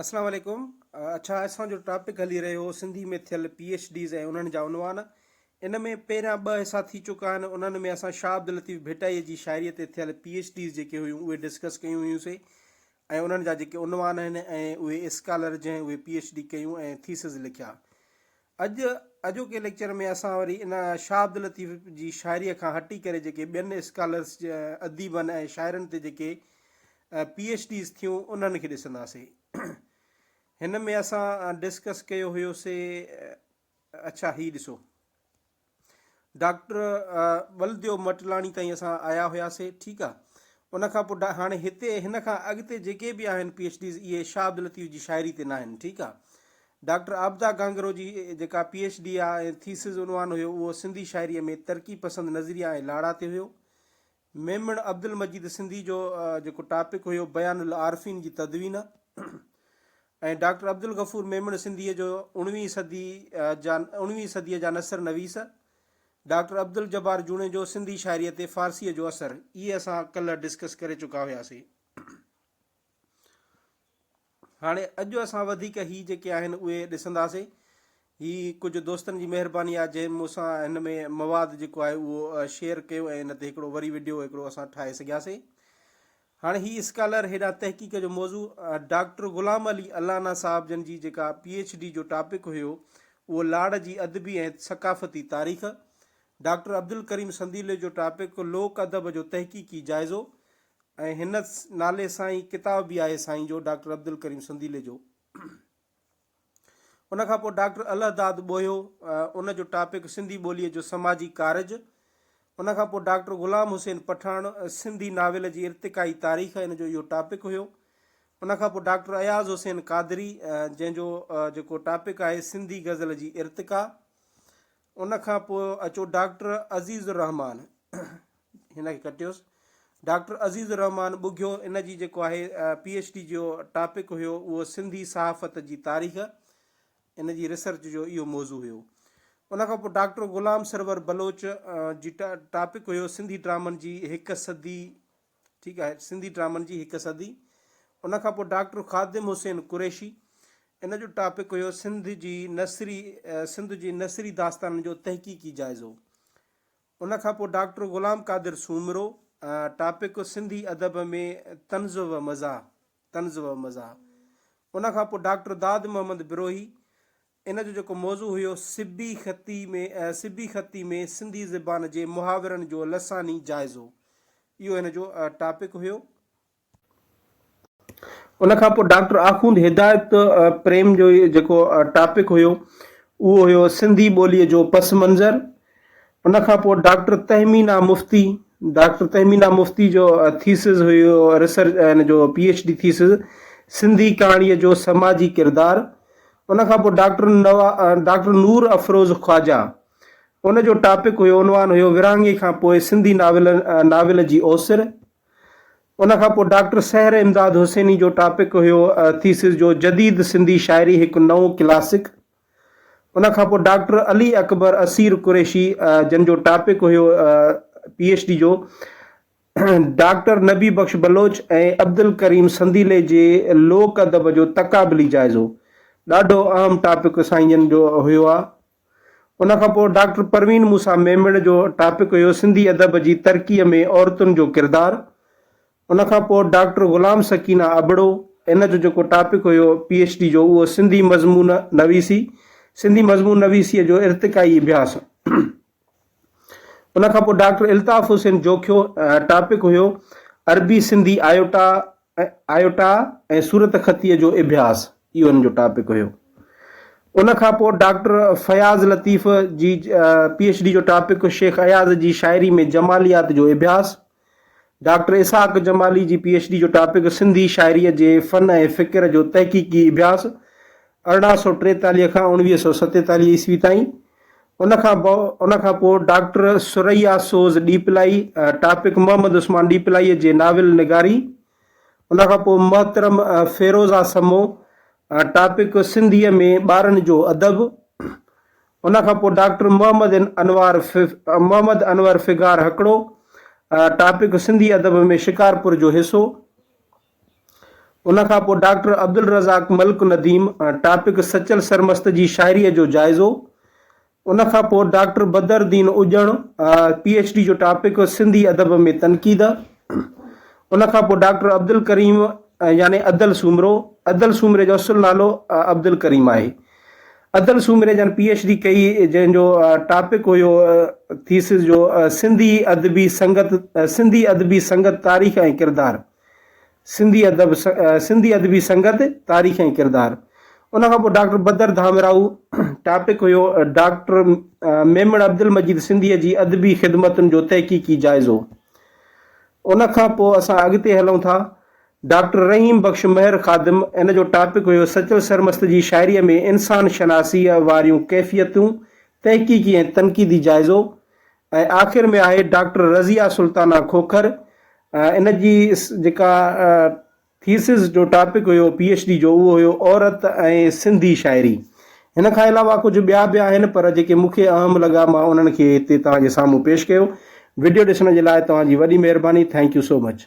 اسلام عليڪم اڇا اسان جو ٽاپڪ هلي رهيو هو سنڌي ۾ ٿيل پي ايڇ ڊيز ۽ انهن جا عنوان ان ۾ پهريان ٻه حصا ٿي چڪا آهن انهن ۾ اسان شاهه عبداللطيف ڀٽائي جي شاعري تي ٿيل پي ايڇ ڊيز جيڪي هيون اهي ڊسڪس ڪيون هيون سي ۽ انهن جا جيڪي عنوان آهن ۽ اهي اسڪالر جنهن اهي پي ايڇ ڊي ڪيون ۽ ٿيسز لکيا اڄ اڄوڪي ليڪچر ۾ اسان وري ان شاهه عبداللطيف جي شاعريء کان هٽي ڪري جيڪي ٻين اسڪالرس اديبن ۽ شاعرن تي جيڪي پي ايڇ ڊيز ٿيون انهن کي ڏسنداسين. هن ۾ اسان ڊسڪس ڪيو هيو سي اڇا هي ڏسو. ڊاڪٽر ٻلديو مٽلاڻي تائين اسان آيا هياسي ٺيڪ آ ان کان پوء هاڻي هتي هن کان اڳتي جيڪي به آهن پي ايڇ ڊيز اهي شاهه عبداللطيف جي شاعري تي ناهن ٺيڪ آ ڊاڪٽر عابده گانگرو جي جيڪا پي ايڇ ڊي آ ۽ ٿيسز عنوان هيو اهو سنڌي شاعري ۾ ترقي پسند نظريا ۽ لاڙا تي هيو ميمڻ عبدالمجيد سنڌي جو جيڪو ٽاپڪ هيو بيان العارفين جي تدوين ۽ ڊاڪٽر عبدالغفور ميمڻ سنڌيء جو اڻويهين صدي جا اڻويهين صديء جا نثر نويس، ڊاڪٽر عبدالجبار جوڻيجو سنڌي شاعريء تي فارسيء جو اثر اهي اسان ڪلهه ڊسڪس ڪري چڪا هياسين. هاڻي اڄ اسان وڌيڪ هي جيڪي آهن اهي ڏسنداسين. هي ڪجهه دوستن جي مهرباني آهي جنهن مون سان هن ۾ مواد جيڪو آهي اهو شيئر ڪيو ۽ ان تي هڪڙو وري وڊيو هڪڙو اسان ٺاهي سگهياسين. هاڻي هي اسڪالر هيڏانهن تحقيق جو موضوع ڊاڪٽر غلام علي الانا صاحب جن جي جيڪا پي ايڇ ڊي جو ٽاپڪ هيو اهو لاڙ جي ادبي ۽ ثقافتي تاريخ، ڊاڪٽر عبدالڪريم سنديلي جو ٽاپڪ لوڪ ادب جو تحقيقي جائزو ۽ هن نالي سان ئي ڪتاب به آهي سائين جو ڊاڪٽر عبدالڪريم سنديلي جو. ان کان پوء ڊاڪٽر الهداد ٻوهيو ان جو ٽاپڪ سنڌي ٻوليء جو سماجي ڪارج. ان کان پوء ڊاڪٽر غلام حسين پٺاڻ سنڌي ناول جي ارتقائي تاريخ ان جو اهو ٽاپڪ هيو. ان کان پوء ڊاڪٽر اياز حسين قادري جنهن جو جيڪو ٽاپڪ آهي سنڌي غزل جي ارتقا. ان کان پوء اچو ڊاڪٽر عزيز الرحمان هن کي ڪٽيوس ڊاڪٽر عزيز الرحمان ٻگهيو ان جي جيڪو آهي پي ايڇ ڊي جو ٽاپڪ هيو اهو سنڌي صحافت جي تاريخ ان جي ريسرچ جو اهو موضوع هيو ان کان پوء ڊاڪٽر غلام سرور بلوچ جي ٽاپڪ هيو سنڌي ڊرامن جي هڪ صدي ٺيڪ آهي سنڌي ڊرامن جي هڪ صدي ان کان پوء ڊاڪٽر خادم حسين قريشي ان جو ٽاپڪ هيو سنڌ جي نثري سنڌ جي نثري داستانن جو تحقيقي جائزو ان کان پوء ڊاڪٽر غلام قادر سومرو ٽاپڪ سنڌي ادب ۾ طنز و مزاح طنز و مزاح ان کان پوء ڊاڪٽر داد محمد بروهي ان جو جيڪو موضوع هيو سبي خطي ۾ سبي خطي ۾ سنڌي زبان جي محاورن جو لساني جائزو اهو هن جو ٽاپڪ هيو. ان کان پوء ڊاڪٽر آخوند هدايت پريم جو جيڪو ٽاپڪ هيو اهو هيو سنڌي ٻوليء جو پس منظر. ان کان پوء ڊاڪٽر تهمينه مفتي ڊاڪٽر تهمينه مفتي جو ٿيسز هيو ريسرچ ان جو P H D thesis Sindhi ڪهاڻيء جو سماجي ڪردار. ان کان پوء ڊاڪٽر نوا ڊاڪٽر نور افروز خواجه ان جو ٽاپڪ هيو عنوان هيو ورهاڱي کان پوء سنڌي ناول ناول جي اوسر. ان کان پوء ڊاڪٽر سحر امداد حسيني جو ٽاپڪ هيو ٿيسز جو جديد سنڌي شاعري هڪ نئون ڪلاسڪ. ان کان پوء ڊاڪٽر علي اڪبر اسير قريشي جن جو ٽاپڪ هيو پي ايڇ ڊي جو ڊاڪٽر نبي بخش بلوچ ۽ عبدالڪريم سنديلي جي لوڪ ادب جو تقابلي جائزو ڏاڍو اهم ٽاپڪ سائين جن جو هيو آ. ان کان پوء ڊاڪٽر پروين موسيٰ ميمڻ جو ٽاپڪ هيو سنڌي ادب جي ترقيء ۾ عورتن جو ڪردار. ان کان پوء ڊاڪٽر غلام سڪينه ابڙو ان جو جيڪو ٽاپڪ هيو پي ايڇ ڊي جو اهو سنڌي مضمون نويسي، سنڌي مضمون نويسيء جو ارتقائي اڀياس. ان کان پوء ڊاڪٽر الطاف حسين جوکيو ٽاپڪ هيو عربي سنڌي آيوٽا آيوٽا ۽ صورتخطيء جو اڀياس اهو هن جو ٽاپڪ هيو. ان کان پوء ڊاڪٽر فياض لطيف جي پي ايڇ ڊي جو ٽاپڪ شيخ اياز جي شاعري ۾ جماليات جو اڀياس، ڊاڪٽر اسحاق جمالي جي پي ايڇ ڊي جو ٽاپڪ سنڌي شاعريء جي فن ۽ فڪر جو تحقيقي اڀياس 1843 کان 1947 عيسوي تائين. ان کان ان کان پوء ڊاڪٽر ثريا سوز ڏيپلائي ٽاپڪ محمد عثمان ڏيپلائيء جي ناول نگاري. ان کان پوء محترم فيروزه سمو ٽاپڪ سنڌيء ۾ ٻارن جو ادب. ان کان پوء ڊاڪٽر محمد انوار محمد انور فگار هڪڙو، ٽاپڪ سنڌي ادب ۾ شڪارپور جو حصو. ان کان پوء ڊاڪٽر عبدالرزاق ملڪ نديم، ٽاپڪ سچل سرمست جي شاعريء جو جائزو. ان کان پوء doctor Badar Uddin Ujan, P H D جو ٽاپڪ سنڌي ادب ۾ تنقيد. ان کان پوء ڊاڪٽر عبدالڪريم يعني ادل سومرو، ادل سومري جو اصل نالو عبدالڪريم آهي. ادل سومري جن پي ايڇ ڊي ڪئي جنهن جو ٽاپڪ هيو ٿيسز جو سنڌي ادبي سنگت سنڌي ادبي سنگت تاريخ ۽ ڪردار. سنڌي ادب سنڌي ادبي سنگت تاريخ ۽ ڪردار. ان کان پوء ڊاڪٽر بدر ڌامراهو ٽاپڪ هيو ڊاڪٽر ميمڻ عبدالمجيد سنڌيء جي ادبي خدمتن جو تحقيقي جائزو. ان کان پوء اسان اڳتي هلون ٿا ڊاڪٽر رحيم بخش مهر خادم ان جو ٽاپڪ هيو سچل سرمست جي شاعريء ۾ انسان شناسيء واريون ڪيفيتون تحقيقي ۽ تنقيدي جائزو ۽ آخر ۾ آهي ڊاڪٽر رضيه سلطانه کوکر ان جي جيڪا ٿيسز جو ٽاپڪ هيو پي ايڇ ڊي جو اهو هيو عورت ۽ سنڌي شاعري. هن کان علاوه ڪجهه ٻيا به آهن پر جيڪي مون کي اهم لڳا مان انهن کي هتي توهان جي سامهون پيش ڪيو. وڊيو ڏسڻ جي لاء توهان جي وڏي مهرباني thank you so much.